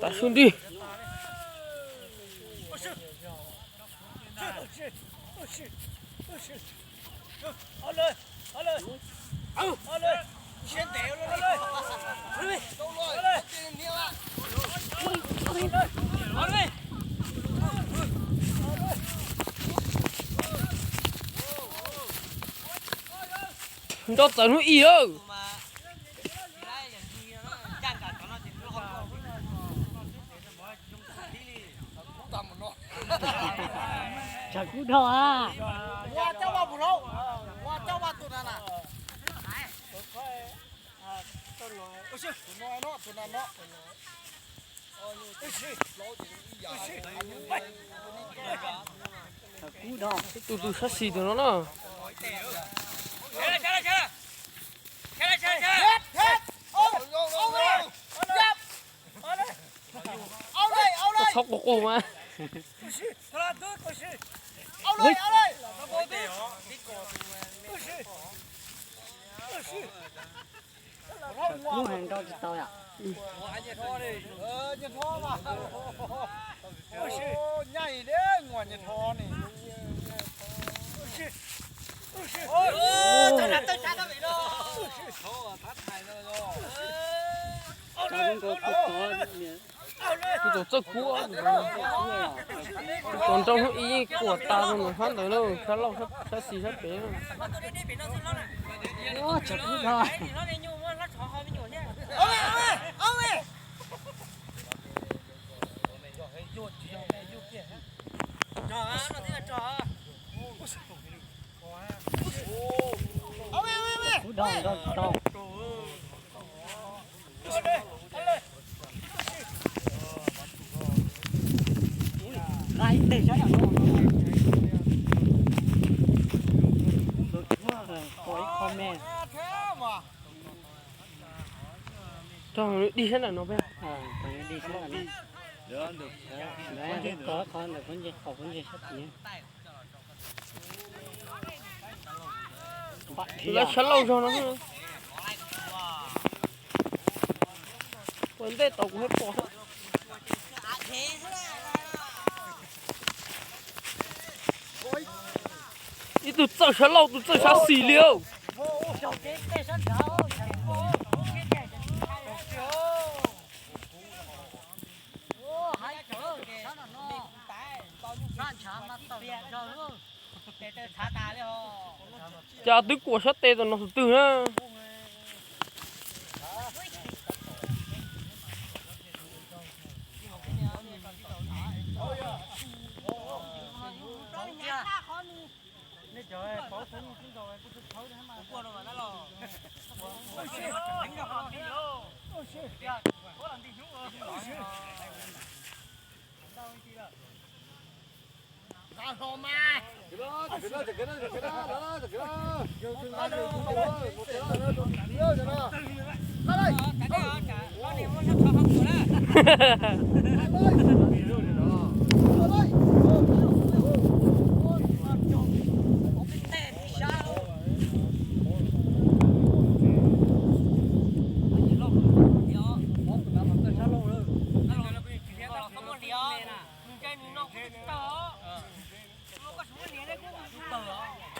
Tas sub nrig. Nrau txawv hnub ib lawm. Tsam kub dhau a. Tsam kub dhau. Tus tus sab xis tus no na. Koj txhob quaj quaj mas. Tsam kub heev nrau tsis tau yom. Tsam kub nrau tsis tau. Kuv tus txawj kub, kuv tus nrau hnub ib yeej kuam tas rau nws sab ntawd na, sab laug sab xis sab pem. Tsam kub dhau. Kub dhau nrau tsis tau. Nqa ib teg sab yam no. Ua ib qho me. Rau dig sab nram no peb. Dig sab nram no. Ntawd qhov ntawm kub nce, qhov kub nce sab tid. Lawv sab laug zog no. Puas ntej tau kuv thiab pom. Ib tug txawj sab laug, tus txawj sab xis li. Cas twb kuam sab tes tom no tus twg na.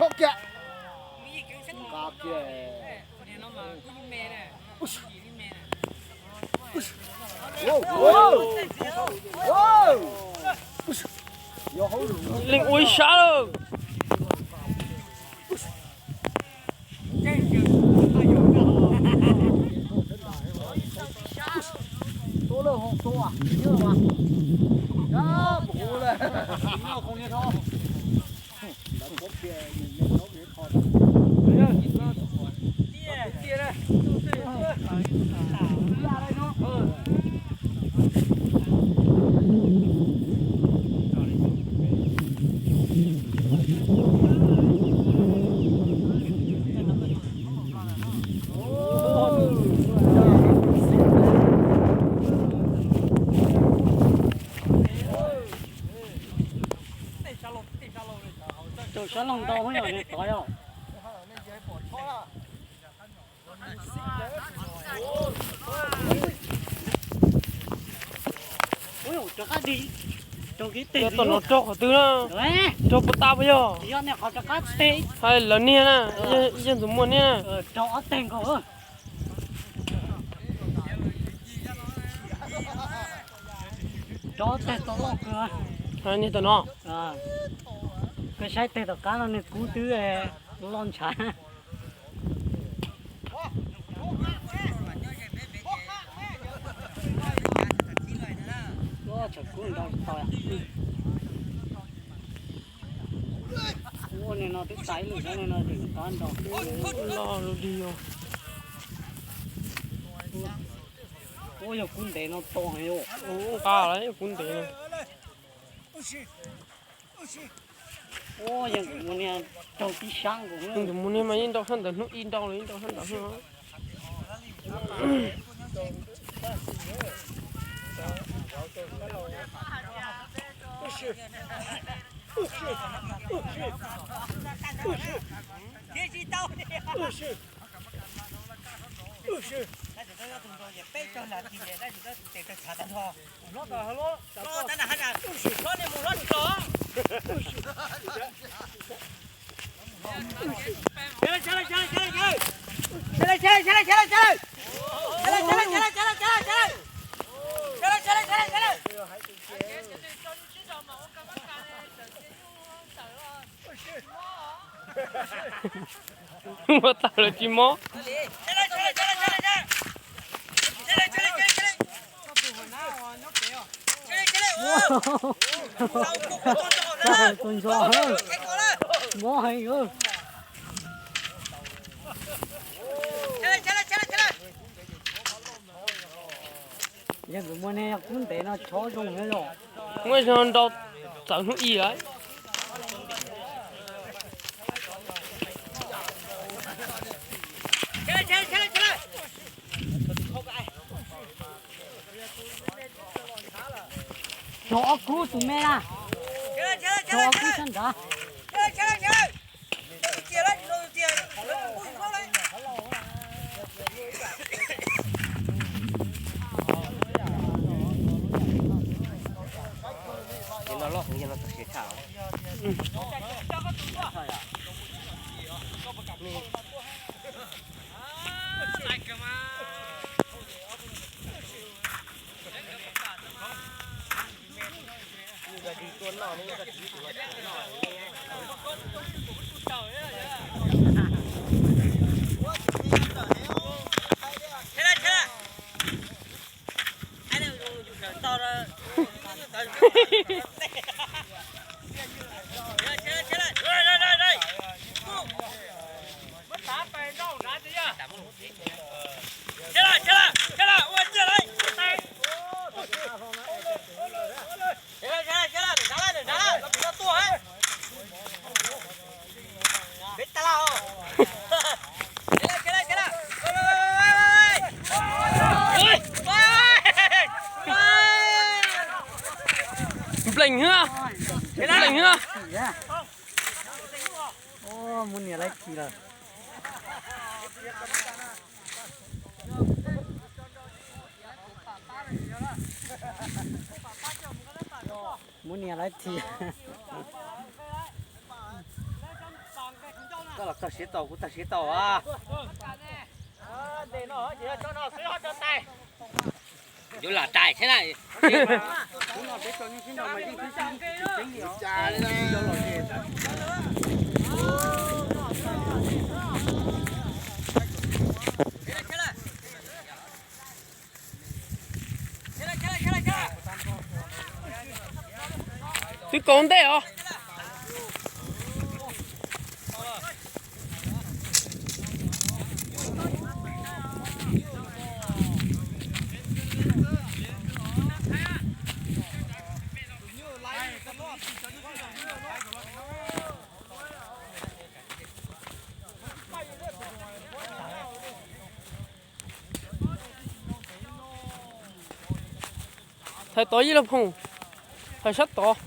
Tso kiag. Nqa kiag. Leej ua ib sab lawm. Tau sab laug ntau yog tod yog. Rov qab di. Rau kiv teg. Yog tom no raug qhov twg na? Raug puas tas puas yog? Yog nej qhov rov qab teg. Hais lawv niag na, yog ntxuav muag niag na. Raug ob teg nkaus. Raug ob teg tau loj kawg. Niag tom no. Koj saib teg tom qab no nws kub twb loj ntshav. Tshav kub nrau tau. Ua nim no twb txais ib lwm xyoo no tseem qab nrau. Loj lub dig os. Ua yog kub ntev no to heev. Nqa lawm kub ntev no. Ua yog nkawd mus niag raug tib sab nkaus. Nkawd mus niag mas yeej nrau sab ntawd hnub ib nrau los yeej nrau sab ntawd hnub. Ua tau lawv tsis mob. Tus ntso, mob heev. Yog nkawd muaj niag kub ntev no chob zoo na yom. Muaj zoo nrau txawv hnub ib lawm. Cov ob kub tus me na. Cov ob kub sab nrad. Nplees hwb, nplees hwb. Muab niam lawv khi lawm. Muab niam lawv khi. Koj los txog siav tau, kuv txog siav tau a. Yuav lam tais thiab na. Twb kaus ntej os. Thaiv tod ib leeg phooj, thaiv sab tod.